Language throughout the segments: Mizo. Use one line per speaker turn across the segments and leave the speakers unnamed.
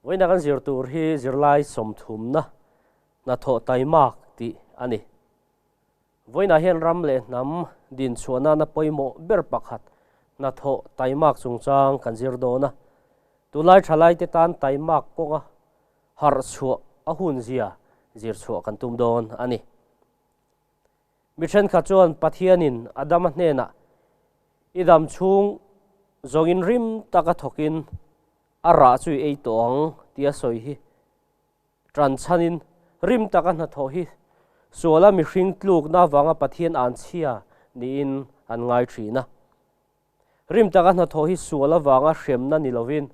Vawiina kan zir tur hi zirlai sawmthumna hnathawh taimak tih a ni. Vawiinah hian ram leh hnam din chhuah nana pawimawh ber pakhat hnathawh taimak chungchang kan zir dawn a. Tunlai thalaite tan taimak kawnga harh chhuah a hunzia zir chhuah kan tum dawn a ni. Mi thenkhat chuan Pathianin Adama hnenah, I dam chhung zawngin rim taka thawkin a rah chu i ei tawh ang tia sawi hi tan chhanin rim taka hnathawh hi suala mihring tlukna avanga Pathian anchhia niin an ngai thin a. Rim taka hnathawh hi sual avanga hremna ni lovin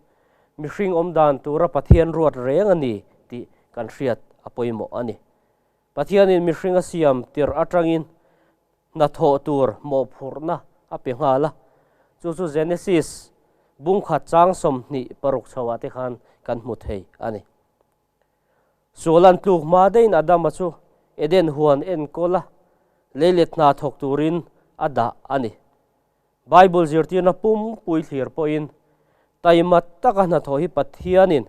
mihring awm dan tura Pathian ruat reng a ni tih kan hriat a pawimawh a ni. Pathianin mihring a siam tirh atangin hnathawh tur mawhphurhna a pe nghal a, chu chu Genesis bungkhat chang 26 chhoah te khan kan hmu thei a ni. Sual an tluk hma deihin Adama chu Eden huan enkawl a, leilet hna thawk turin a dah a ni. Bible zirtirna pumpui thlir pawhin taima taka hnathawh hi Pathianin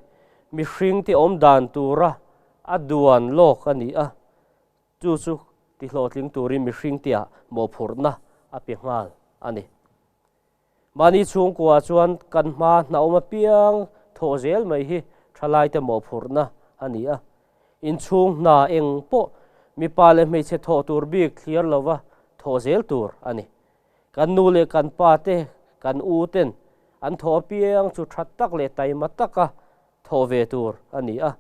mihringte awm dan tura a duan lawk a ni a, chu chu tihlawhtling turin mihringteah mawhphurhna a pe nghal a ni. Mahni chhungkua chuan kan hma hnaawm apiang thawh zel mai hi thalaite mawhphurhna a ni a. Inchhung hna eng pawh mipa leh hmeichhe thawh tur bik thliar lova thawh zel tur a ni. Kan nu leh kan pa te, kan u ten an thawh apiang chu tha tak leh taima taka thawh ve tur a ni a.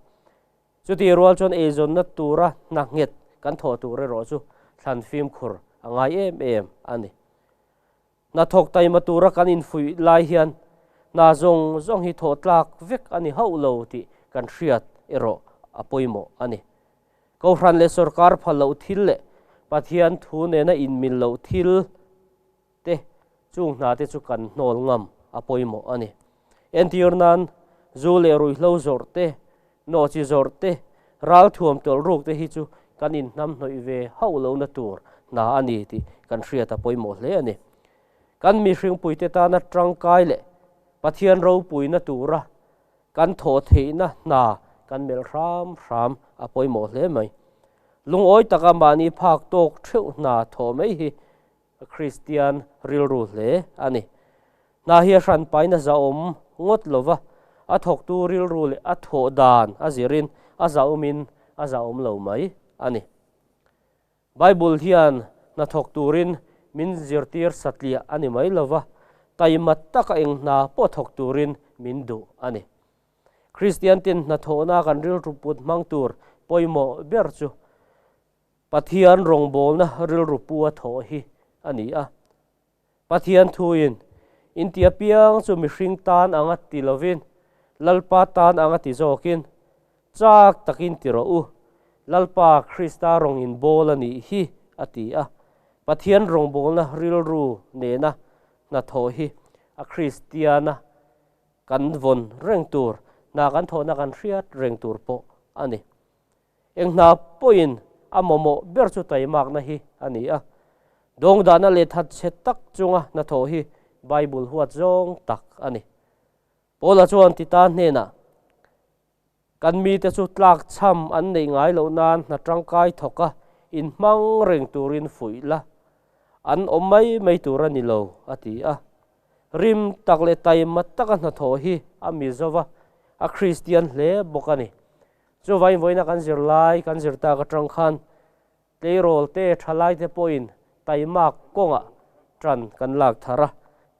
Chutih rual chuan eizawnna tura hna nghet kan thawh tur erawh chu thlan fimkhur a ngai em em a ni. Hnathawk taima tura kan infuih lai hian hna zawng zawng hi thawh tlak vek a ni hauh lo tih kan hriat erawh a pawimawh a ni. Kohhran leh sorkar phal loh thil leh Pathian thu nena inmil loh thil te chung hna te chu kan hnawl ngam a pawimawh a ni. Entir nan, zu leh ruihhlo zawrh te, nawhchi zawrh te, ralthuam tawlh ruk te hi chu kan inhnamhnawih ve hauh lohna tur hna a ni tih kan hriat a pawimawh hle a ni. Kan mihringpuite tana tangkai leh Pathian ropuina tura kan thawh theihna hna kan melh hram hram a pawimawh hle mai. Lungawi taka mahni phak tawk theuh hna thawh mai hi Kristian rilru hle a ni. Hna hi a hran pain a zahawm ngawt lo va, a thawktu rilru leh a thawh dan a zirin a zahawmin a zahawm lo mai a ni. Bible hian hna thawk turin min zirtir satliah a ni mai lo va, taima taka eng hna pawh thawk turin min duh a ni. Kristian tin hnathawhna kan rilru put hmang tur pawimawh ber chu Pathian rawngbawlna rilru pu a thawh hi a ni a. Pathian thuin, Inti apiang chu mihring tan anga ti lovin, Lalpa tan anga ti zawkin, chak takin ti rawh u, Lalpa Krista rawng inbawl a nih hi, a ti a. Pathian rawngbawlna rilru nena hnathawh hi a Kristiana kan vawn reng tur, hna kan thawhna kan hriat reng tur pawh a ni. Eng hna pawhin a mamawh ber chu taimakna hi a ni a. Dawngdahna leh thatchhe tak chunga hnathawh hi Bible huat zawng tak a ni. Paula chuan Tita hnenah, Kan mite chu tlakchham an neih ngai loh nan hna tangkai thawk a, inhmang reng turin fuih la, an awm mai mai tur a ni lo, a ti a. Rim tak leh taima taka hnathawh hi a mi zova, a Kristian hle bawk a ni. Chuvain vawiina kan zir lai kan zir tak atang khan tleirawl te thalai te pawhin taimak kawngah tan kan lak thar a,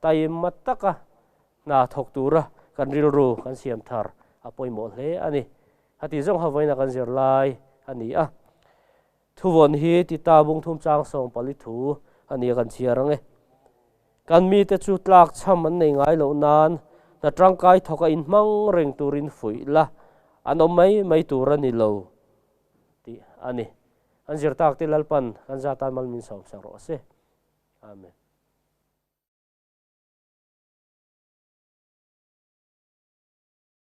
taima taka hna thawk tura kan rilru kan siam thar a pawimawh hle a ni. Hati zawng kha vawiina kan zir lai a ni a. Thuvawn hi Tita bungthum chang 14 thu a ni a kan chhiar ang e. Kan mite chu tlak chham an nei ngai loh nan hna tangkai thawk a inhmang reng turin fuih la, an awm mai mai tur a ni lo tih a ni. An zir tak te Lalpan kan zatan mal min sawmsak rawh se. Amen.